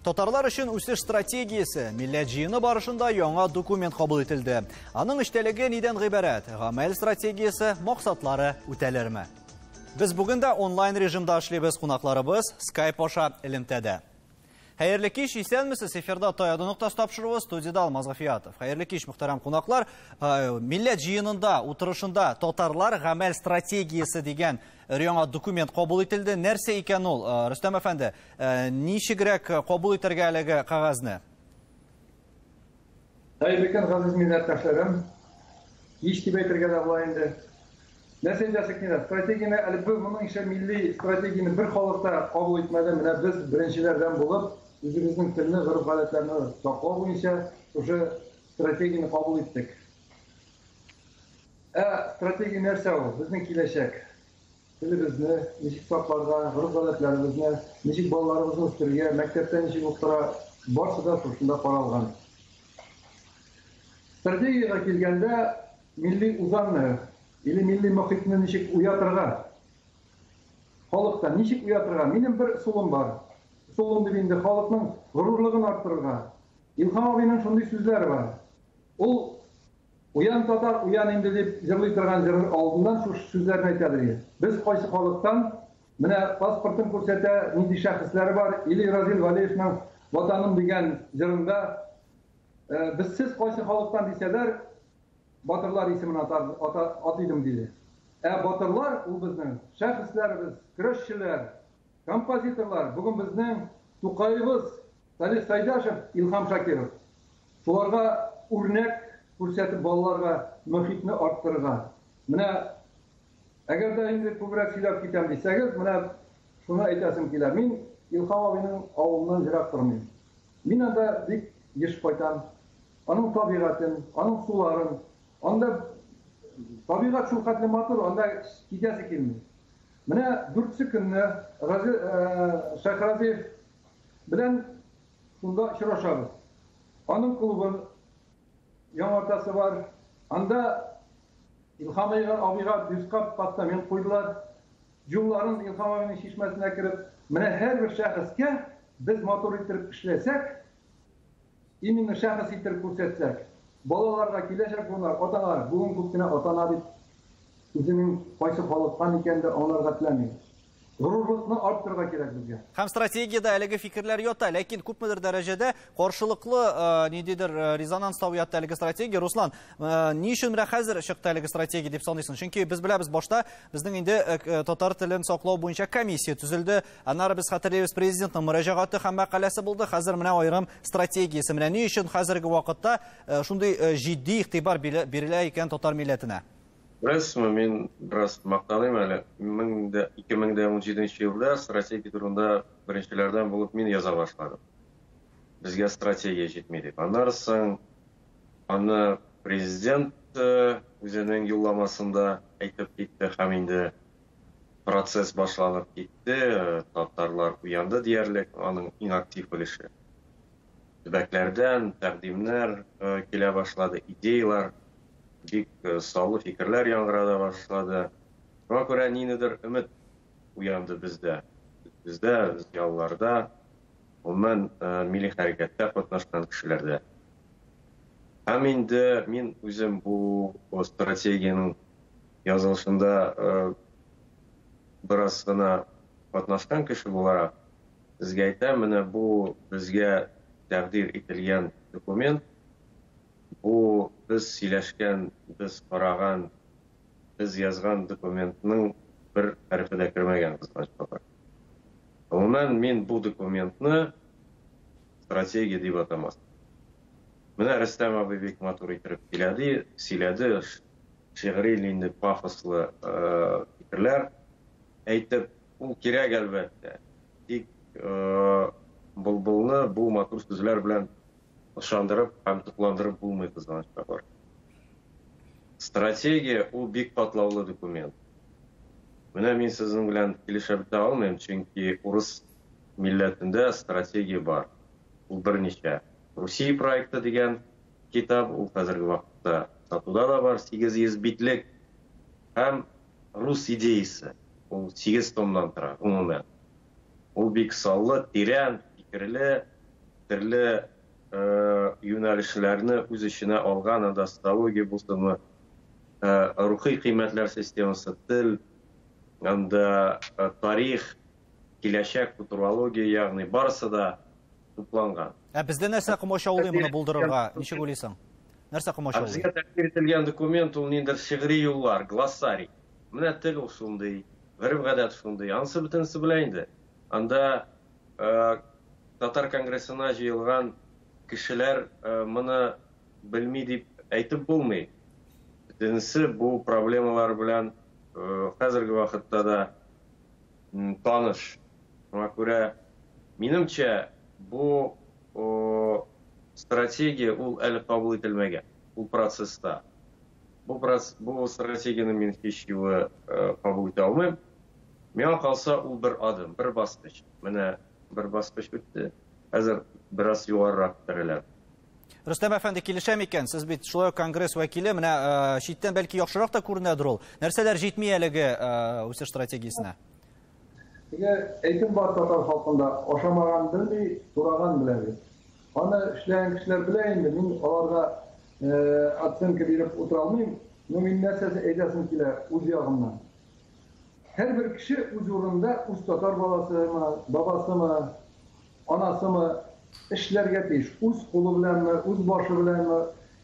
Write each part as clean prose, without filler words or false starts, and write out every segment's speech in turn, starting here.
Татарлар өчен үсеш стратегиясе Милләт җыены барышында яңа документ кабул ителде. Аның эчтәлеге нидән гыйбарәт? Гамәл стратегиясе максатлары үтәлерме? Без бүген дә онлайн режимда эшлибез, кунакларыбыз Skype аша элемтәдә. Хәерле кич, исәнмесез, эфирда Таяну ноктасы тапшыруы, студияда Алмаз Гафиятов. Хәерле кич, мөхтәрәм кунаклар. Милләт җыенында, утырышында татарлар гамәл стратегиясе дигән яңа документ кабул ителде. Нәрсә икән ул, Рөстәм әфәнде? Ничегрәк кабул итәргә әлеге кәгазьне? Хәерле көн, газиз милләттәшләрем. Кич дип әйтергә дә була инде. Нәрсә әйтәсе килә? Стратегияне әле без моның ише милли стратегияне бер халык та кабул итмәде. Менә без беренчеләрдән булып үзебезнең телне, гореф-гадәтләрне саклау буенча шушы стратегияне кабул иттек. Ә стратегия нәрсә ул? Безнең киләчәк. Телебезне ничек сакларга, гореф-гадәтләребезне, ничек балаларыбызны үстерергә, мәктәптә ничек укытырга, барысы да шушында каралган. Стратегиягә килгәндә, милли үзаңны или милли мохитне ничек уятырга? Халыкта ничек уятырга? Минем бер ысулым бар. Ысулым дип инде халыкның горурлыгын арттырырга. Илһам абыйның шундый сүзләре бар. Ул Уян татар, уян инде дип җырлый торган җыр алдыннан шушы сүзләрне әйтәдер иде. Без кайсы халыктан, менә паспортын күрсәтә, нинди шәхесләре бар, или Разил Валиевның Ватаным дигән җырында без сез кайсы халыктан дисәләр, батырлар исемен атар, ата, атыйдым диде. Ә батырлар ул безнең шәхесләребез, көрәшчеләр, композиторлар, бүген безнең Тукаебыз, Салих Сайдашев, Илһам Шакиров. Шуларга үрнәк күрсәтеп балаларга мөхитне арттырырга. Менә әгәр дә инде күбрәк сөйләп китәм дисәгез, менә шуны әйтәсем килә. Мин Илһам абыйның авылыннан ерак тормыйм. Мин анда бик еш кайтам. Аның табигатен, аның суларын, анда табигать шул хәтле матур, анда китәсе килми. Менә дүртсе көнне Рази, Шәйхразиев белән шунда очрашабыз. Аның клубын яңартасы бар. Анда Илһам абыйга бюстка постамент куйдылар. Юлларын Илһам абыйның чишмәсенә кереп, менә һәрбер шәхескә без матур иттереп эшләсәк, именно шәхес иттереп күрсәтсәк, балаларга киләчәк буыннар, ата-аналар, бүген күп кенә ата-ана бит үзенең кайсы халыктан икәнен дә аңларга теләми. Горурлыкны арттырырга кирәк безгә. Һәм стратегиядә әлеге фикерләр ята, ләкин күпмедер дәрәҗәдә каршылыклы ниндидер резонанс та уятты әлеге стратегия. Руслан, ни өчен менә хәзер чыкты әлеге стратегия дип саныйсың? Чөнки без беләбез, башта безнең инде татар телен саклау буенча комиссия төзелде. Аннары без хәтерлибез, президентның мөрәҗәгате һәм мәкаләсе булды. Хәзер менә аерым стратегиясе. Менә ни өчен хәзерге вакытта шундый җитди игътибар бирелә икән татар милләтенә? Беләсезме, мин бераз мактаныйм әле. 2017 елда стратегия турында беренчеләрдән булып мин яза башладым. Безгә стратегия җитми дип. Аннары соң аны президент үзенең юлламасында әйтеп китте һәм инде процесс башланып китте, татарлар уянды диярлек, аның иң актив өлеше. Төбәкләрдән тәкъдимнәр килә башлады, идеялар, бик саллы фикерләр яңгырада башлады. Шуңа күрә ниндидер өмет уянды бездә. Бездә, зыялыларда, гомумән, милли хәрәкәттә катнашкан кешеләрдә. Һәм инде мин үзем бу стратегиянең язылышында бераз гына катнашкан кеше буларак, сезгә әйтәм, менә бу безгә тәкъдир ителгән документ, бу без сөйләшкән, без караган, без язган документның бер хәрефе дә кермәгән, кызганычка каршы. Гомумән, мин бу документны стратегия дип атамас. Менә Рөстәм абый бик матур иттереп сөйләде, сөйләде, шигъри инде пафослы фикерләр әйтеп, ул кирәк әлбәттә. Тик былбылны бу матур сүзләр белән ышандырып һәм тукландырып булмый, кызганычка каршы. Стратегия ул бик катлаулы документ. Менә мин сезнең белән килешеп бетә алмыйм, чөнки урыс милләтендә стратегия бар. Ул берничә. Русия проекты дигән китап, ул хәзерге вакытта сатуда да бар, 800 битлек. Һәм рус идеясы, ул 8 томнан тора, гомумән. Ул бик саллы, тирән, фикерле. төрле юнәлешләрне үз эченә алган, анда социология булсынмы, рухи кыйммәтләр системасы, тел, анда тарих, киләчәк, футурология, ягъни барысы да тупланган. Ә бездә нәрсә комачаулый моны булдырырга? Ничек уйлыйсың? Нәрсә комачаулый? Безгә тәкъдим ителгән документ ул ниндидер шигъри юллар, глоссарий. Менә тел ул шундый, гореф-гадәт шундый. Анысы бөтенесе белә инде. Анда Татар конгрессына җыелган кешеләр моны белми дип әйтеп булмый. Бөтенесе бу проблемалар белән хәзерге вакытта да таныш. Шуңа күрә, минемчә, бу стратегия ул әле кабул ителмәгән, ул процесста. Бу бу стратегияне мин һич югы кабул итә алмыйм. Миңа калса, ул бер адым, бер баскыч. Менә бер баскыч үтте, хәзер бераз югарырак күтәрелә. Рөстәм әфәнде, килешә микән? Сез бит шулай ук конгресс вәкиле, менә читтән бәлки яхшырак та күренәдер ул. Нәрсәләр җитми әлеге үсеш стратегиясенә? Теге әйтем бар татар халкында, ашамаган белми, тураган белә дип. Аны эшләгән кешеләр белә инде, мин аларга оценка биреп утыра алмыйм, но мин нәрсәсе әйтәсем килә үз ягымнан. Һәрбер кеше үз урынында, үз татар баласымы, бабасымы, анасымы эшләргә тиеш. Үз кулы беләнме, үз башы беләнме,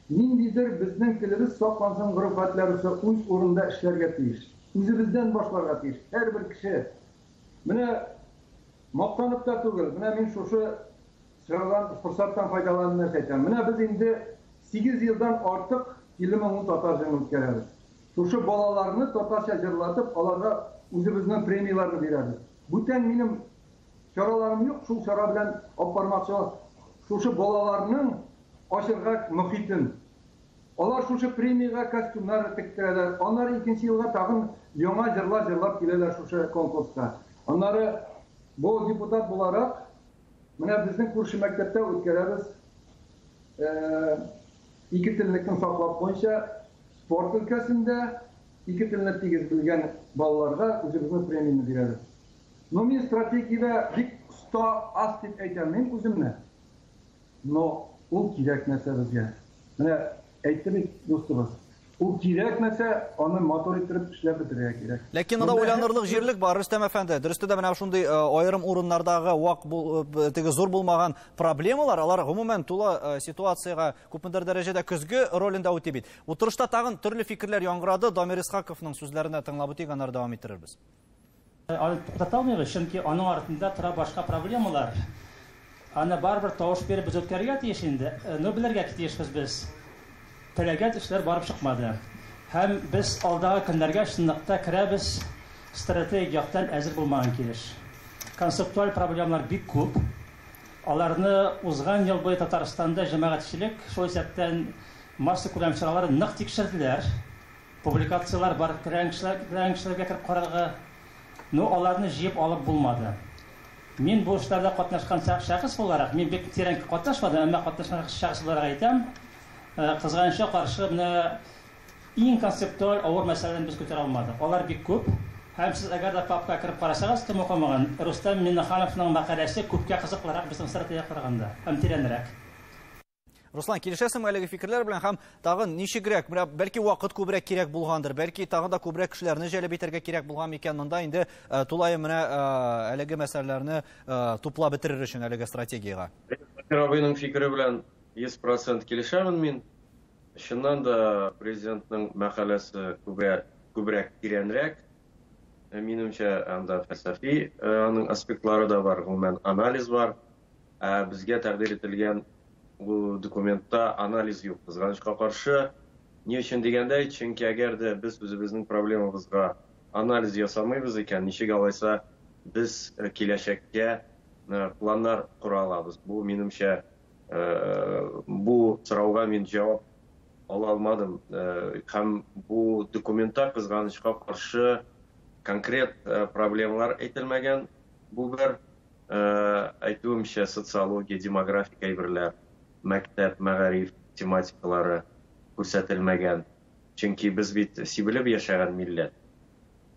ниндидер безнең телебез саклансын, гореф-гадәтләр үсә, үз урынында эшләргә тиеш. Үзебездән башларга тиеш һәрбер кеше. Менә мактанып та түгел, менә мин шушы чарадан, форсаттан файдаланып нәрсә әйтәм. Менә без инде 8 елдан артык 50 меңле татар җырын үткәрәбез. Шушы балаларны татарча җырлатып, аларга үзебезнең премияләрне бирәбез. Бүтән минем чараларым юк, шул чара белән алып бармакчы. Шушы балаларның ачырга мөхитен. Алар шушы премиягә костюмнар тектерәләр. Аннары икенче елга тагын яңа җырлар җырлап киләләр шушы конкурска. Аннары бу депутат буларак, менә безнең күрше мәктәптә үткәрәбез ике теллекне саклап буенча спорт өлкәсендә ике телне тигез белгән балаларга үзебезнең премияне бирәбез. Но мин стратегиядә бик оста ас дип әйтәм мин үземне. Но ул кирәк нәрсә безгә. Менә әйтте бит дустыбыз. Ул кирәк нәрсә, аны матур иттереп эшләп бетерергә кирәк. Ләкин монда уйланырлык җирлек бар, Рөстәм әфәнде. Дөрестә дә менә шундый аерым урыннардагы вак теге зур булмаган проблемалар, алар гомумән тула ситуациягә күпмедер дәрәҗәдә көзге ролендә үти бит. Утырышта тагын төрле фикерләр яңгырады. Дамир Исхаковның сүзләренә тыңлап үтик, аннары дәвам иттерербез. Аны туктата алмыйбыз, чөнки аның артында тора башка проблемалар. Аны барыбер тавыш биреп без үткәрергә тиеш инде. Но белергә тиешбез без. Теләгән эшләр барып чыкмады. Һәм без алдагы көннәргә чынлыкта керәбез стратегик яктан әзер булмаган килеш. Концептуаль проблемалар бик күп. Аларны узган ел буе Татарстанда җәмәгатьчелек, шул исәптән массакүләм чаралары нык тикшерделәр. Публикацияләр бар, теләгән кешеләргә кереп карарга. Ну, аларны җыеп алып булмады. Мин бу эшләрдә катнашкан шәхес буларак, мин бик тирән катнашмадым, әмма катнашкан шәхес буларак әйтәм, кызганычка каршы, менә иң концептуаль авыр мәсьәләләрне без күтәрә алмадык. Алар бик күп. Һәм сез әгәр дә папкага кереп карасагыз, кем укымаган, Рөстәм Миңнехановның мәкаләсе күпкә кызыклырак безнең стратегиягә караганда һәм тирәнрәк. Руслан, килешәсеңме әлеге фикерләр белән һәм тагын ничегрәк, менә бәлки вакыт күбрәк кирәк булгандыр, бәлки тагын да күбрәк кешеләрне җәлеп итәргә кирәк булган микән монда инде тулаем менә әлеге мәсьәләләрне туплап бетерер өчен әлеге стратегиягә? Закир абыйның фикере белән 100% килешәмен мин. Чыннан да президентның мәкаләсе күбрәк тирәнрәк. Минемчә, анда фәлсәфи аның аспектлары да бар, гомумән анализ бар. Ә безгә тәкъдир ителгән бу документта анализ юк. Кызганычка каршы, ни өчен дигәндәй, чөнки әгәр дә без үзебезнең проблемабызга анализ ясамыйбыз икән, ничек алайса без киләчәккә планнар кора алабыз. Бу минемчә, бу сорауга мин җавап ала алмадым. Һәм бу документта кызганычка каршы конкрет проблемалар әйтелмәгән. Бу бер әйтүемчә, социология, демографик әйберләр, мәктәп, мәгариф тематикалары күрсәтелмәгән. Чөнки без бит сибелеп яшәгән милләт.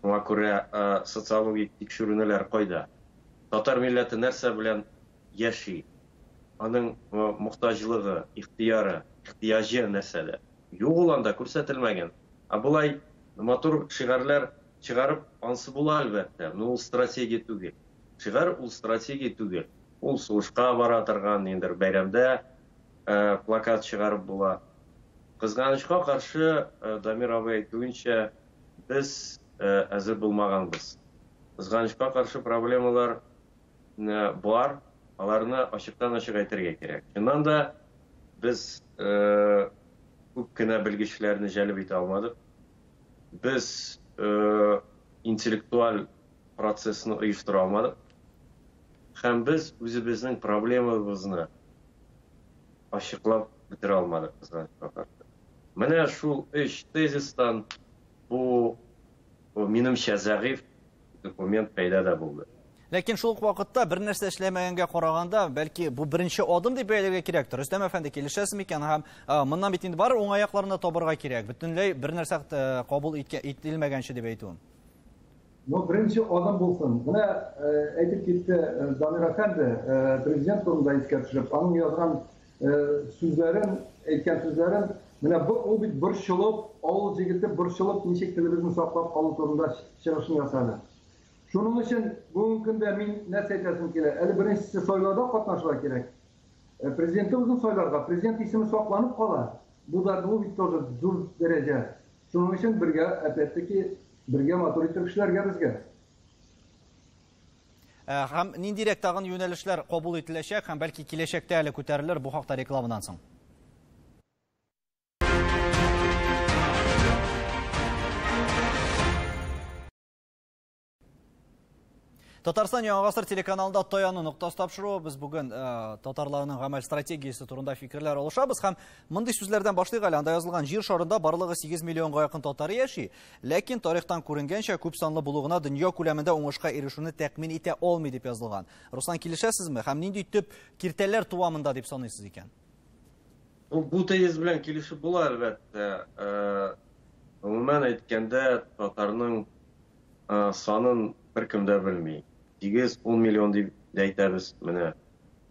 Шуңа күрә социологик тикшеренүләр кайда? Татар милләте нәрсә белән яши? Аның мохтаҗлыгы, ихтыяры, ихтыяҗы нәрсәдә? Юк, ул анда күрсәтелмәгән. Ә болай матур шигарләр чыгарып ансы була, әлбәттә, но ул стратегия түгел. Шигарь ул стратегия түгел. Ул сугышка бара торган ниндидер бәйрәмдә плакат чыгарып була. Кызганычка каршы, Дамир абый әйтүенчә, без әзер булмаганбыз. Кызганычка каршы, проблемалар бар, аларны ачыктан-ачык әйтергә кирәк. Чыннан да без күп кенә белгечләрне җәлеп итә алмадык. Без интеллектуаль процессны оештыра алмадык. Һәм без үзебезнең проблемабызны ачыклап бетерә алмадык, кызганычка каршы. Менә шул өч тезистан бу, минемчә, зәгыйфь документ пәйда да булды. Ләкин шул ук вакытта бер нәрсә эшләмәгәнгә караганда, бәлки бу беренче адым дип бәяләргә кирәктер. Рөстәм әфәнде, килешәсез микән? Һәм моннан бит инде бар уңай якларын да табарга кирәк. Бөтенләй бер нәрсә кабул ителмәгәнче дип әйтүем. Ну, беренче адым булсын. Менә әйтеп китте Дамир әфәнде, президент турында искә төшереп, аның язган сүзләрен, әйткән сүзләрен, менә бу ул бит борчылып, авыл җегете борчылып, ничек телебезне саклап калу турында чыгышын ясады. Шуның өчен бүгенге көндә мин нәрсә әйтәсем килә? Әле беренчесе сайлауда катнашырга кирәк. Президентыбызны сайларга, президент исеме сакланып кала. Бу да бу бит тоже зур дәрәҗә. Шуның өчен бергә, опять-таки, бергә матур итеп эшләргә безгә. Һәм ниндирәк тагын юнәлешләр кабул ителәчәк һәм бәлки киләчәктә әле күтәрелер, бу хакта рекламадан соң. Татарстан Яңа Гасыр телеканалында Таяну ноктасы тапшыруы. Без бүген татарларның гамәл стратегиясе турында фикерләр алышабыз һәм мондый сүзләрдән башлыйк әле. Анда язылган: җир шарында барлыгы 8 миллионга якын татар яши, ләкин тарихтан күренгәнчә, күп санлы булу гына дөнья күләмендә уңышка ирешүне тәэмин итә алмый дип язылган. Руслан, килешәсезме? Һәм нинди төп киртәләр туа монда дип саныйсыз икән? Бу тезис белән килешеп була, әлбәттә. Гомумән әйткәндә, татарның санын беркем дә белми. 8-10 миллион дип дә әйтәбез. Менә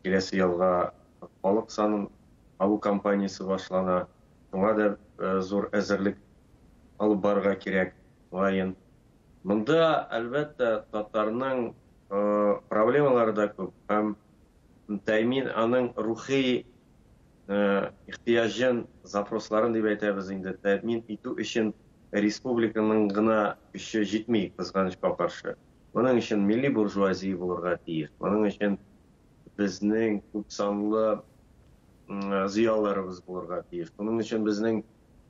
киләсе елга халык санын алу кампаниясе башлана. Шуңа да зур әзерлек алып барырга кирәк, мөгаен. Монда, әлбәттә, татарның проблемалары да күп һәм тәэмин аның рухи ихтыяҗын, запросларын дип әйтәбез инде, тәэмин итү өчен республиканың гына көче җитми, кызганычка каршы. Моның өчен милли буржуазия булырга тиеш. Моның өчен безнең күпсанлы зыялыларыбыз булырга тиеш. Моның өчен безнең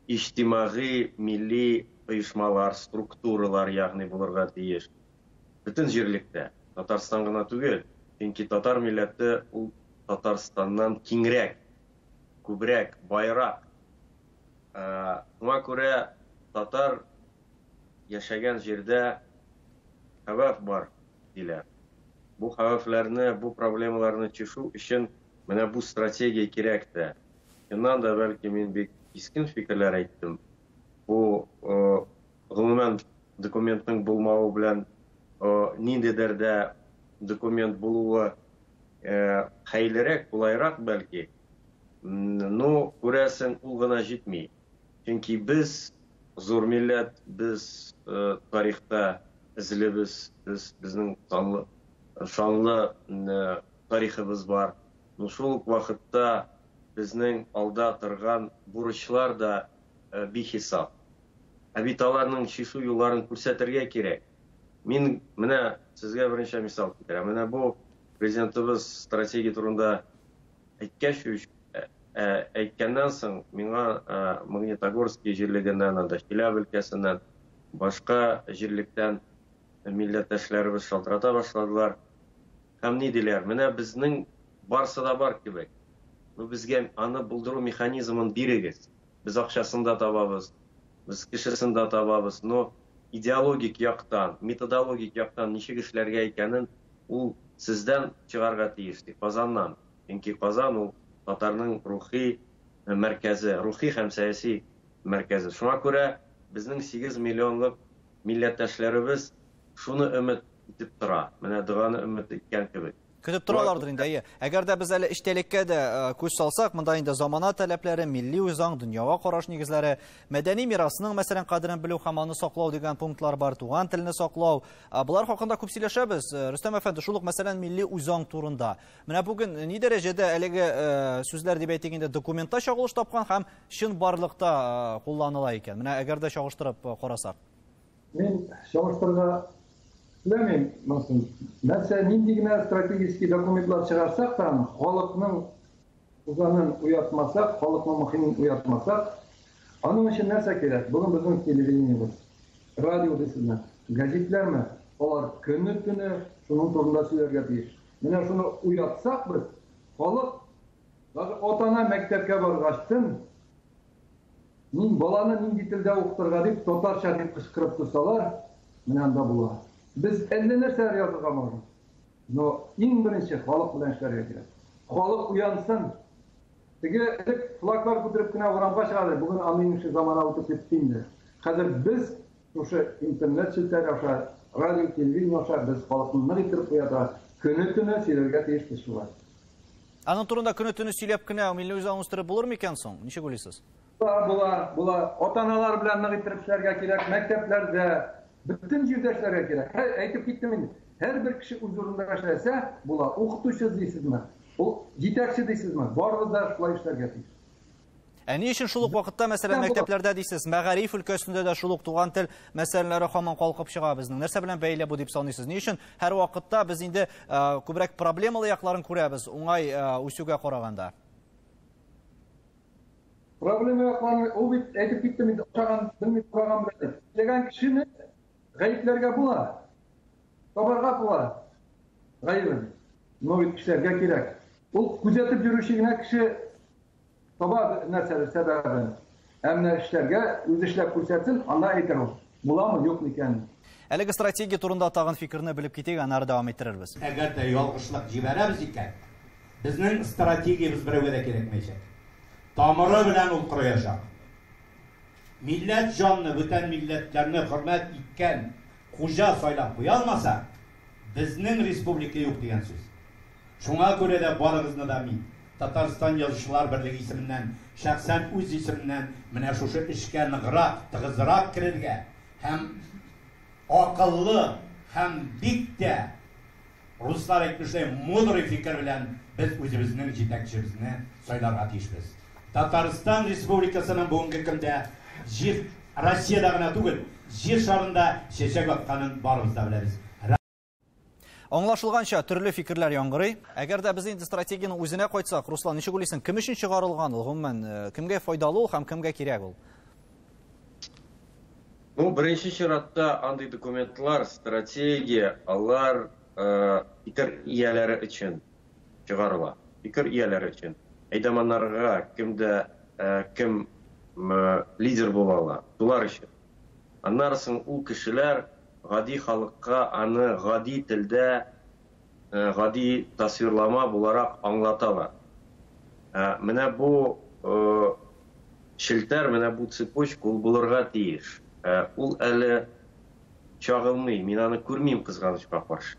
иҗтимагый милли оешмалар, структуралар, ягъни булырга тиеш. Бөтен җирлектә, Татарстан гына түгел, чөнки татар милләте ул Татарстаннан киңрәк, күбрәк, байрак. Шуңа күрә татар яшәгән җирдә хәвеф бар, диләр. Бу хәвефләрне, бу проблемаларны чишү өчен менә бу стратегия кирәк тә. Чыннан да, бәлки, мин бик кискен фикерләр әйттем. Бу гомумән документның булмавы белән ниндидер дә документ булуы хәерлерәк, кулайрак бәлки. Ну, күрәсең, ул гына җитми. Чөнки без зур милләт, без тарихта эзлебез, без безнең санлы шанлы тарихыбыз бар. Но шул ук вакытта безнең алда торган бурычлар да бихисап. Ә бит аларның чишү юлларын күрсәтергә кирәк. Мин менә сезгә берничә мисал китерәм. Менә бу президентыбыз стратегия турында әйткәч, әйткәннән соң миңа Магнитогорский җирлегеннән, анда Чиләбе өлкәсеннән, башка җирлектән милләттәшләребез шалтырата башладылар. Һәм ни диләр? Менә безнең барсы да бар кебек. Ну, безгә аны булдыру механизмын бирегез. Без акчасын да табабыз, без кешесен дә табабыз, но идеологик яктан, методологик яктан ничек эшләргә икәнен ул сездән чыгарга тиеш, ди, Казаннан. Чөнки Казан ул татарның рухи мәркәзе, рухи һәм сәяси мәркәзе. Шуңа күрә безнең 8 миллионлык милләттәшләребез шуны өмет итеп тора. Менә доганы өмет иткән кебек. Көтеп торалардыр инде, әйе. Әгәр дә без әле эчтәлеккә дә күз салсак, монда инде замана таләпләре, милли үзаң, дөньяга караш нигезләре, мәдәни мирасның, мәсәлән, кадерен белү һәм аны саклау дигән пунктлар бар, туган телне саклау. Болар хакында күп сөйләшәбез. Рөстәм әфәнде, шул ук, мәсәлән, милли үзаң турында. Менә бүген ни дәрәҗәдә әлеге сүзләр дип әйтик инде документта чагылыш тапкан һәм чынбарлыкта кулланыла икән? Менә әгәр дә чагыштырып карасак. Мин чагыштырырга теләмим монысын. Нәрсә, нинди генә стратегический документлар чыгарсак та, халыкның үзаңын уятмасак, халыкның мөхимен уятмасак, аның өчен нәрсә кирәк? Бүген безнең телевидениебез, радио дисезме, гәзитләрме? Алар көне-төне шуның турында сөйләргә тиеш. Менә шуны уятсак без, халык, даже ата-ана мәктәпкә баргачтын, Мин баланы нинди телдә укытырга дип, татарча дип кычкырып торсалар, менә анда була. Без әллә нәрсәләр язырга можем. Но иң беренче халык белән эшләргә кирәк. Халык уянсын. Теге элек флаглар күтәреп кенә урамга чыгарды, бүген андый инде замана үтеп китте инде. Хәзер без шушы интернет челтәре аша, радио, телевидение аша без халыкны нык иттереп уята, көне-төне сөйләргә тиешбез шулай. Аның турында көне-төне сөйләп кенә милли үзаң үстереп булыр микән соң? Ничек уйлыйсыз? Була, була, була. Ата-аналар белән нык иттереп эшләргә кирәк, мәктәпләрдә, бөтен җирдә эшләргә кирәк. Һәр, әйтеп киттем инде, һәрбер кеше үз урынында эшләсә, була. Укытучы дисезме, ул җитәкче дисезме, барыбыз да шулай эшләргә тиеш. Ә ни өчен шул ук вакытта, мәсәлән, мәктәпләрдә дисез, мәгариф өлкәсендә дә шул ук туган тел мәсьәләләре һаман калкып чыга безнең? Нәрсә белән бәйле бу дип саныйсыз? Ни өчен һәр вакытта без инде күбрәк проблемалы якларын күрәбез, уңай үсүгә караганда? Проблема якларын, ул бит әйтеп киттем инде, ашаган, белми торган белән. Эшләгән кешене гаепләргә була. Табарга була гаебен. Но бит эшләргә кирәк. Ул күзәтеп йөрүче генә кеше таба нәрсәдер сәбәбен. Ә менә эшләргә, үзе эшләп күрсәтсен, анда әйтер ул, буламы, юкмы икәнен. Әлеге стратегия турында тагын фикерне белеп китик, аннары дәвам иттерербез. Әгәр дә ялгышлык җибәрәбез икән, безнең стратегиябез берәүгә дә кирәкмәячәк. Тамыры белән ул корыячак. Милләт җанны, бүтән милләтләрне хөрмәт иткән хуҗа сайлап куя алмаса, безнең республика юк дигән сүз. Шуңа күрә дә барыгызны да мин, Татарстан Язучылар берлеге исеменнән, шәхсән үз исемемнән менә шушы эшкә ныграк, тыгызрак керергә һәм акыллы һәм бик тә, руслар әйтмешли, мудрый фикер белән без үзебезнең җитәкчебезне сайларга тиешбез. Татарстан Республикасының бүгенге көндә җир, Россиядә генә түгел, җир шарында чәчәк атканын барыбыз да беләбез. Аңлашылганча, төрле фикерләр яңгырый. Әгәр дә без инде стратегияның үзенә кайтсак, Руслан, ничек уйлыйсың, кем өчен чыгарылган ул, гомумән, кемгә файдалы ул һәм кемгә кирәк ул? Ну, беренче чиратта андый документлар, стратегия, алар фикер ияләре өчен чыгарыла. Фикер ияләре өчен. Әйдаманнарга кемдә кем лидер була ала, шулар өчен. Аннары соң ул кешеләр гади халыкка аны гади телдә, гади тасвирлама буларак аңлаталар. Менә бу челтәр, менә бу цепочка ул булырга тиеш. Ул әле чагылмый, мин аны күрмим, кызганычка каршы.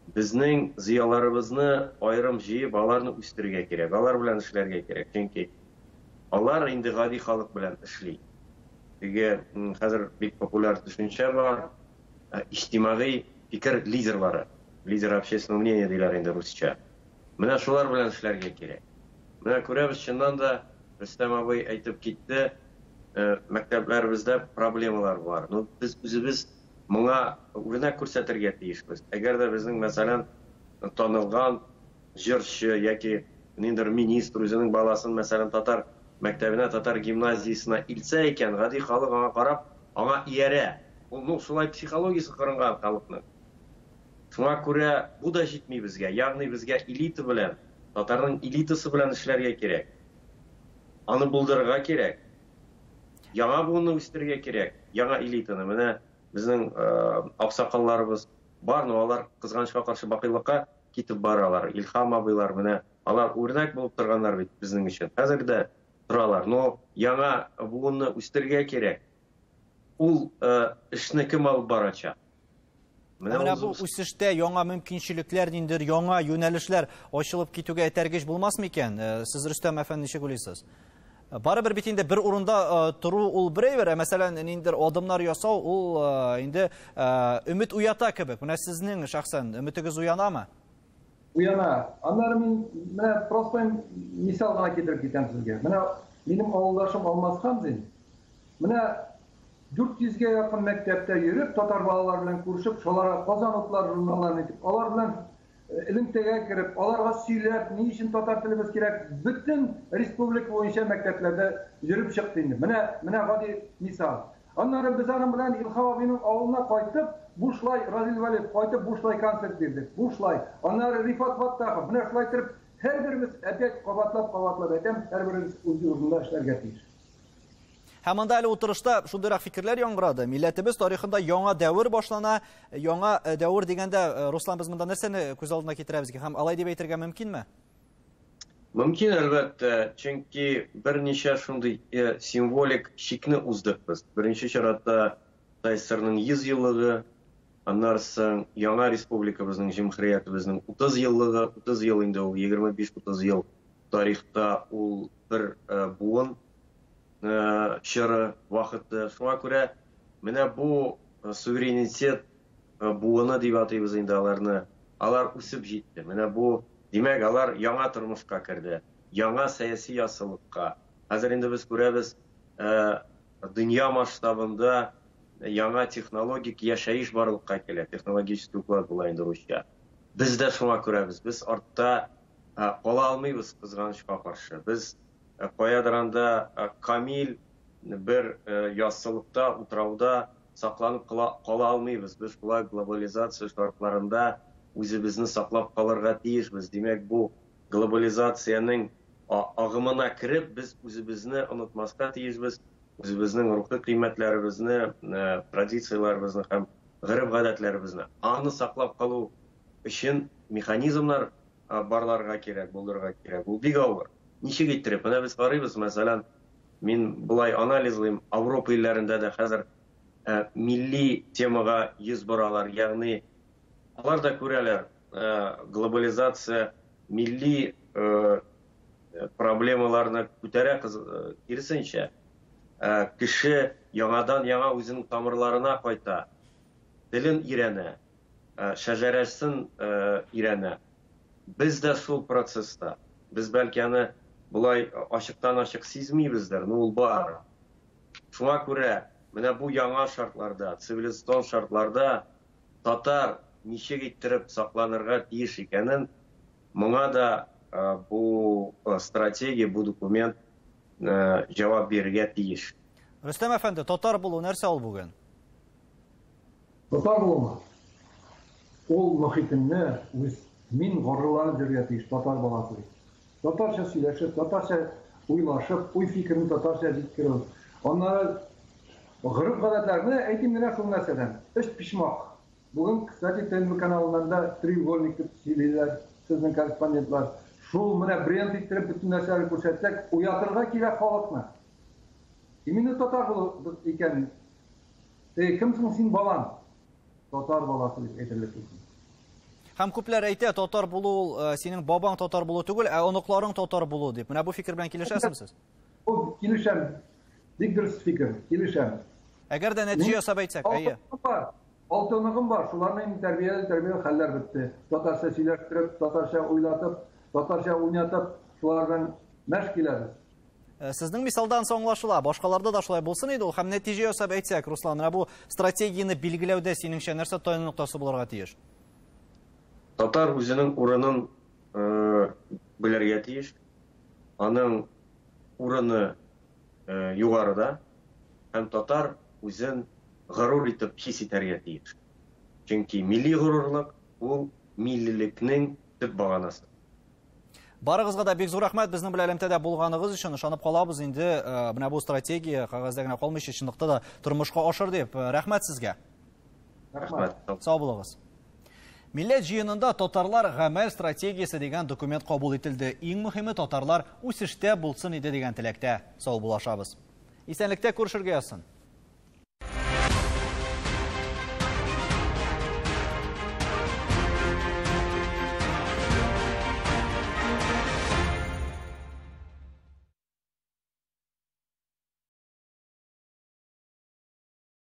Безнең зыяларыбызны аерым җыеп, аларны үстерергә кирәк, алар белән эшләргә кирәк, чөнки алар инде гади халык белән эшли. Теге хәзер бик популяр төшенчә бар, иҗтимагый фикер лидерлары, лидер общественного мнения диләр инде русча. Менә шулар белән эшләргә кирәк. Менә күрәбез, чыннан да, Рөстәм абый әйтеп китте, мәктәпләребездә проблемалар бар. Ну, без үзебез моңа үрнәк күрсәтергә тиешбез. Әгәр дә безнең, мәсәлән, танылган җырчы яки ниндидер министр үзенең баласын, мәсәлән, татар мәктәбенә, татар гимназиясенә илтсә икән, гади халык аңа карап, аңа иярә. Ул, ну, шулай психологиясе кырынган халыкның. Шуңа күрә бу да җитми безгә. Ягъни безгә элита белән, татарның элитасы белән эшләргә кирәк. Аны булдырырга кирәк. Яңа буынны үстерергә кирәк, яңа элитаны. Менә безнең аксакалларыбыз бар, но алар кызганычка каршы бакыйлыкка китеп баралар. Илһам абыйлар, менә алар үрнәк булып торганнар бит безнең өчен. Хәзер дә торалар. Но яңа буынны үстерергә кирәк. Ул эшне кем алып барачак? Менә бу үсештә яңа мөмкинчелекләр, ниндидер яңа юнәлешләр ачылып китүгә этәргеч булмас микән? Сез, Рөстәм әфәнде, ничек уйлыйсыз? Барыбер бит инде бер урында тору ул бер әйбер, ә мәсәлән, ниндидер адымнар ясау ул инде өмет уята кебек. Менә сезнең шәхсән өметегез уянамы? Уяна. Аннары мин менә простой мисал гына китереп китәм сезгә. Менә минем авылдашым Алмаз Хамзин менә 400 гә якын мәктәптә йөреп, татар балалары белән күрешеп, шуларга Казан утлары журналларын итеп, алар белән элемтәгә кереп, аларга сөйләп, ни өчен татар телебез кирәк, бөтен республика буенча мәктәпләрдә йөреп чыкты инде. Менә, менә гади мисал. Аннары без аның белән Илһам абыйның авылына кайтып, бушлай, Разил Вәлиев кайтып, бушлай концерт бирдек. Бушлай. Аннары Рифат Фаттахов, менә шулай итеп, һәрберебез, опять кабатлап-кабатлап әйтәм, һәрберебез үз урынында эшләргә тиеш. Һәм монда әле утырышта шундыйрак фикерләр яңгырады. Милләтебез тарихында яңа дәвер башлана. Яңа дәвер дигәндә, Руслан, без монда нәрсәне күз алдына китерәбез икән? Һәм алай дип әйтергә мөмкинме? Мөмкин, әлбәттә, чөнки берничә шундый символик чикне уздык без. Беренче чиратта ТАССРның 100 еллыгы, аннан соң яңа республикабызның, җөмһүриятебезнең 30 еллыгы, 30 ел инде ул, 25-30 ел тарихта ул бер буын чоры, вакыты. Шуңа күрә менә бу суверенитет буыны дип атыйбыз инде аларны. Алар үсеп җитте. Менә бу, димәк, алар яңа тормышка керде, яңа сәяси ясылыкка. Хәзер инде без күрәбез, дөнья масштабында яңа технологик яшәеш барлыкка килә, технологический уклад була инде русча. Без дә шуңа күрәбез, без артта кала алмыйбыз, кызганычка каршы. Без каядыр анда камил бер яссылыкта, утрауда сакланып кала алмыйбыз. Без шулай глобализация шартларында үзебезне саклап калырга тиешбез. Димәк, бу глобализациянең агымына кереп, без үзебезне онытмаска тиешбез, үзебезнең рухи кыйммәтләребезне, традицияләребезне һәм гореф-гадәтләребезне. Аны саклап калу өчен механизмнар барларга кирәк, булдырырга кирәк. Ул бик авыр. Ничек иттереп? Менә без карыйбыз, мәсәлән, мин болай анализлыйм, Европа илләрендә дә хәзер милли темага йөз боралар, ягъни алар да күрәләр, глобализация милли проблемаларны күтәрә, киресенчә, кеше яңадан яңа үзенең тамырларына кайта, телен өйрәнә, шәҗәрәсен өйрәнә. Без дә шул процесста. Без бәлки аны болай ачыктан-ачык сизмибездер, но ул бар. Шуңа күрә менә бу яңа шартларда, цивилизацион шартларда татар ничек иттереп сакланырга тиеш икәнен, моңа да бу стратегия, бу документ җавап бирергә тиеш. Рөстәм әфәнде, татар булу нәрсә ул бүген? Татар булу ул мөхитеңне үз мин горурланып йөрергә тиеш татар баласы дип. Татарча сөйләшеп, татарча уйлашып, уй фикерен татарча җиткерү. Аннары гореф-гадәтләрне әйтим генә шул нәрсәдән. Өч почмак. Бүген, кстати, ТНВ каналыннан да треугольник дип сөйлиләр сезнең корреспондентлар. Шул менә бренд иттереп бөтен нәрсәләрне күрсәтсәк, уятырга кирәк халыкны. Именно татар булу икән. Кем соң син балаң? Татар баласы дип әйтерлек булсын. Һәм күпләр әйтә, татар булу ул синең бабаң татар булу түгел, ә оныкларың татар булу дип. Менә бу фикер белән килешәсезме сез? Ул килешәм. Бик дөрес фикер, килешәм. Әгәр дә нәтиҗә ясап әйтсәк, әйе. Алты оныгым бар, шуларны инде тәрбияле, тәрбияле хәлләр бетте. Татарча сөйләштереп, татарча уйлатып, татарча уйнатып, шулар белән мәш киләбез. Сезнең мисалдан соң аңлашыла, башкаларда да шулай булсын иде ул. Һәм нәтиҗә ясап әйтсәк, Руслан, менә бу стратегияне билгеләүдә синеңчә нәрсә таяну ноктасы булырга тиеш? Татар үзенең урынын белергә тиеш. Аның урыны югарыда һәм татар үзен горур итеп хис итәргә тиеш. Чөнки милли горурлык ул миллилекнең төп баганасы. Барыгызга да бик зур рәхмәт безнең белән элемтәдә булганыгыз өчен. Ышанып калабыз инде, менә бу стратегия кәгазьдә генә калмыйча чынлыкта да тормышка ашыр дип. Рәхмәт сезгә. Рәхмәт. Сау булыгыз. Милләт җыенында татарлар гамәл стратегиясе дигән документ кабул ителде. Иң мөһиме татарлар үсештә булсын иде дигән теләктә сау булашабыз. Исәнлектә күрешергә язсын.